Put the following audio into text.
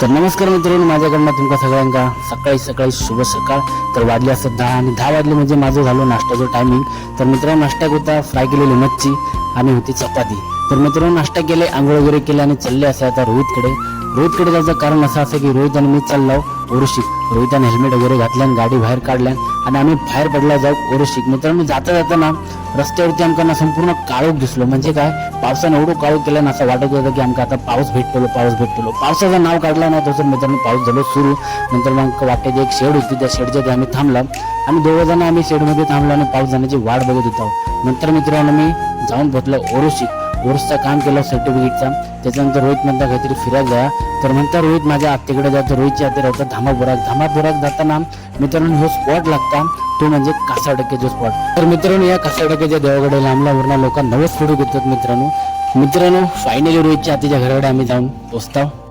तर नमस्कार मित्रांनो, माझ्याकडनं तुमका सगळ्यांका सकाळी सकाळी शुभ सकाळ. तर वाजले असं 10 आणि 10 वाजले म्हणजे माझं झालं नाश्त्याचं टायमिंग. तर मित्रांनो, नाश्त्याक होता फ्राय केलेली मच्छी आणि होती चपाती. तर मित्रांनो, नाश्ता केले, आंघोळ वगैरे केले आणि चालले असे आता रोहितकडे. रोहितकडे जायचं कारण असं असं की रोहित आणि मी चाललो ओरुशिक. रोहिताने हेल्मेट वगैरे घातल्यान, गाडी बाहेर काढल्यान आणि आम्ही बाहेर पडला जाऊ ओरुशिक. मित्रांनो, जाता जाताना रस्त्यावरती आमका ना संपूर्ण काळोख दिसलो. म्हणजे काय, पावसानं एवढं काळोख केलं ना, असं वाटत होतं की आमका आता पाऊस भेटतो, पाऊस भेटतो. पावसाचं नाव काढलं ना तसं मित्रांनो, पाऊस झालो सुरू. नंतर मग वाटेत एक शेड होती, त्या शेडच्या ते आम्ही थांबला आणि दोघं जण आम्ही शेडमध्ये थांबलो आणि पाऊस जाण्याची वाट बघत होतो. नंतर मित्रांनो, मी जाऊन पोहोचलो ओरुशिक. ओरुसचं काम केलं सर्टिफिकेटचा. त्याच्यानंतर रोहित म्हणता काहीतरी फिरायला जाया. तर म्हणता रोहित माझ्या आत्तेकडे जातो. रोहितच्या आत्ते राहतात धामापुरात. धामापुरात जाताना मित्रांनो, ह्यो स्पॉट लागता, तो म्हणजे कासाटक्याचा स्पॉट. तर मित्रांनो, या कासाटक्याच्या देवाकडे लांबला लोक नवस फोडू घेतात. मित्रांनो मित्रांनो फायनली रोहितच्या आत्तेच्या घराकडे आम्ही जाऊन पोचतो.